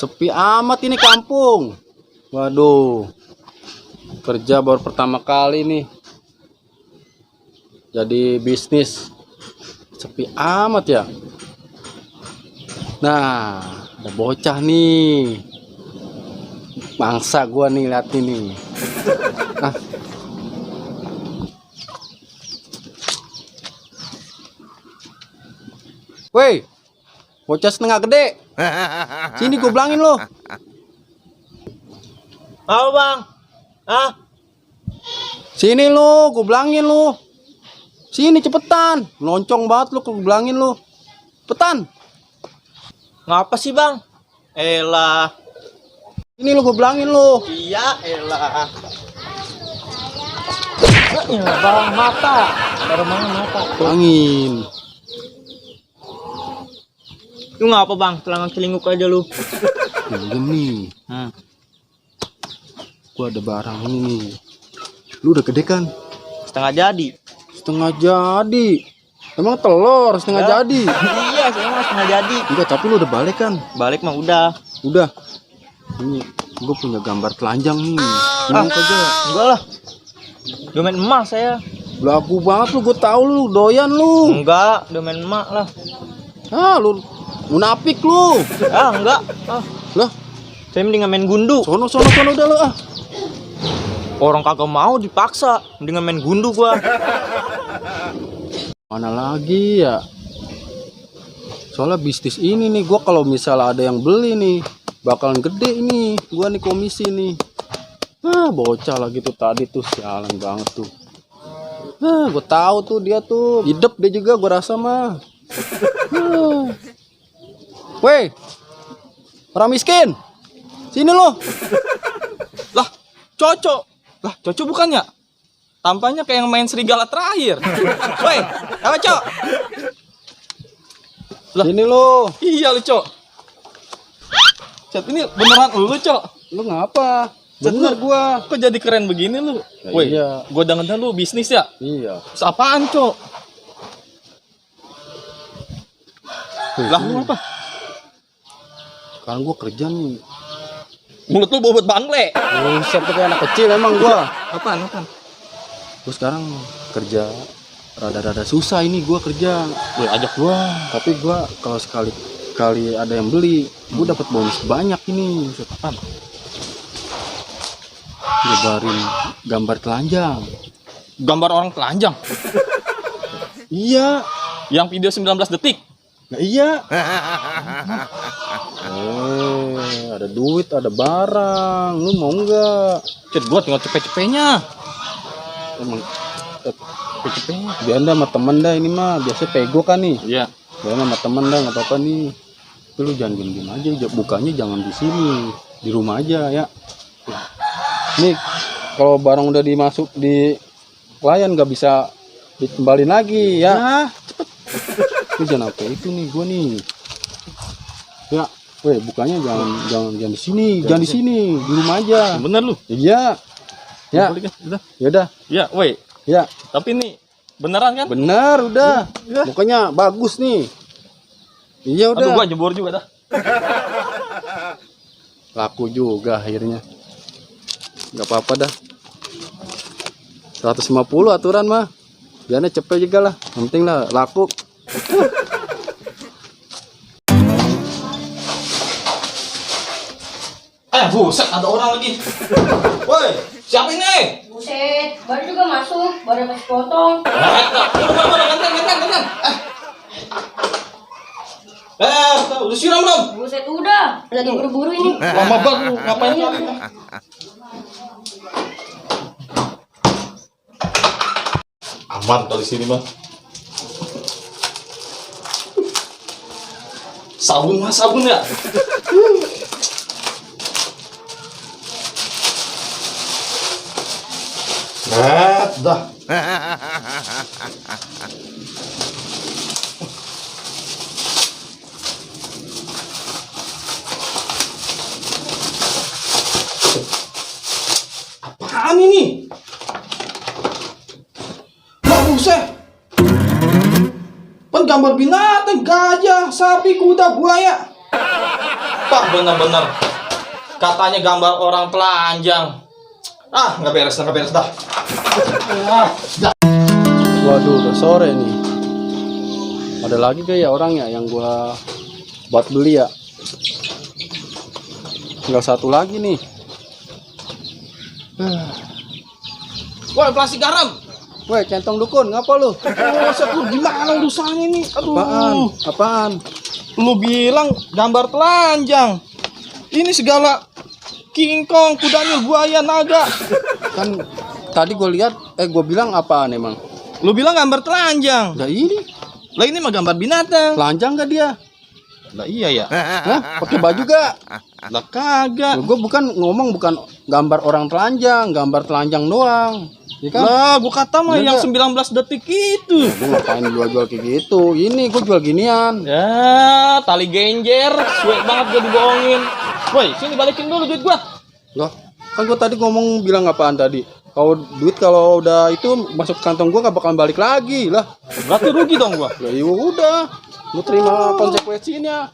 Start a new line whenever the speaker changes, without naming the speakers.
sepi amat ini kampung. Waduh, kerja baru pertama kali nih. Jadi bisnis sepi amat ya. Nah, ada bocah nih. Mangsa gua nih, lihat ini. Ah. Woi, bocah setengah gede. Sini gue bilangin lo.
Apa bang? Ah?
Sini lo, gue bilangin lo. Sini cepetan. Loncong banget lo, gue bilangin lo. Cepetan.
Ngapa sih bang? Elah.
Ini lo, gue bilangin lo.
Iya elah. Ya bang, mata. Baru mana mata?
Bilangin.
Lu ngapa bang? Telangang celinguk aja lu.
Nih. Gua ada barang ini nih. Lu udah gede kan?
Setengah jadi.
Setengah jadi. Emang telur setengah jadi?
Iya, saya mah setengah jadi.
Enggak, tapi lu udah balik kan?
Balik mah udah.
Udah. Ini gue punya gambar telanjang nih. Ini aja.
Enggak lah. Domain emak saya.
Lagu banget lu, gue tahu lu doyan lu.
Enggak, domain emak lah.
Ah, lu munafik lu.
Ah, enggak. Ah,
Lah,
saya mendingan main gundu.
sono udah lu ah.
Orang kagak mau dipaksa, mendingan main gundu gua.
Mana lagi ya? Soalnya bisnis ini nih, gua kalau misalnya ada yang beli nih, bakalan gede ini. Gua nih komisi nih. Ah, bocah lagi tuh tadi tuh, sialan banget tuh. Ah, gua tahu tuh dia tuh hidup dia juga, gua rasa mah. Weh, orang miskin, sini lo.
Lah, Cocok. Lah, Cocok bukannya? Tampaknya kayak yang main serigala terakhir. Woi, apa, Cok? Lah,
Sini lo.
iya lu, Cok. Cat ini beneran lu, Cok.
Lu ngapa?
Cat,
Bener
lu
gua.
kok jadi keren begini lu?
Ya,
Woi,
iya.
gua denger lu bisnis ya?
Iya.
Terus apaan, Cok? Lah, lu apa?
Sekarang gua kerja nih.
Mulut lu bobot bangle.
Buset tuh kayak anak kecil emang gua.
Apaan?
Gua sekarang kerja rada-rada susah ini gua kerja.
Woi, ajak gua.
Tapi gua kalau sekali ada yang beli, gua dapat bonus banyak ini.
Apaan?
Nyebarin gambar telanjang.
Gambar orang telanjang.
Iya.
Yang video 19 detik.
Nah, iya. Ada duit, ada barang. Lu mau nggak?
Cat, gua tinggal cepet-cepetnya.
Emang cepet-cepetnya. Biar sama temen dah ini mah. Biasa pego kan nih.
Iya.
Biar sama temen dah, nggak apa-apa nih. Tapi lu jangan diem-diem aja. Bukanya jangan di sini. Di rumah aja ya. Nih, kalau barang udah dimasuk di klien nggak bisa dikembalin lagi ya. Cepet. Lu jangan apa itu nih, gua nih. Ya, weh, bukanya jangan di sini, jangan di sini, di rumah aja.
Bener lu.
Iya. Ya.
Udah.
Ya udah.
Ya, woi.
Ya,
Tapi ini beneran kan?
benar udah.
Ya.
Pokoknya bagus nih. Iya udah.
Aduh, gua jebor juga dah.
Laku juga akhirnya. Nggak apa-apa dah. 150 aturan mah. Biarnya cepet juga lah. Yang penting lah laku.
Buset, ada orang lagi. Woi, siapa ini?
Buset, baru juga masuk, baru kasih potong.
Gantian. Udah siram belum?
Buset, udah. Lagi buru-buru ini.
Lama banget lu, ngapain kali? Aman dari sini mah. Sabun ya. Dah. Apaan ini? Buset. Gambar binatang, gajah, sapi, kuda, buaya. Wah, bener-bener. Katanya gambar orang telanjang. Ah, nggak beres dah.
Waduh, udah sore nih. Ada lagi kayak orangnya yang gua buat beli ya. Tinggal satu lagi nih.
Woi, plastik garam.
Woi, centong dukun, ngapa lu?
Set lu gimana urusannya nih? Aduh.
Apaan?
Lu bilang gambar telanjang. Ini segala King Kong, kudanil, buaya, naga.
Kan tadi gue bilang apaan emang?
Lu bilang gambar telanjang.
Lah ini,
Lah ini mah gambar binatang.
telanjang gak dia?
Lah iya ya.
Hah? Pakai baju gak?
Lah kagak.
Gue bukan gambar orang telanjang, gambar telanjang doang. Ya kan?
Lah, gua kata mah
Iya
yang
nggak?
19 detik itu.
Gue ngapain jual-jual kayak gitu? Ini gue jual ginian.
Ya, tali genjer. Suwe banget gua dibohongin. Woi, sini balikin dulu duit gua.
Loh, kan gue tadi bilang apaan tadi? Kalau udah itu masuk ke kantong gue gak bakalan balik lagi lah.
Berarti rugi dong gua.
Ya iya udah, lu terima konsekuensinya.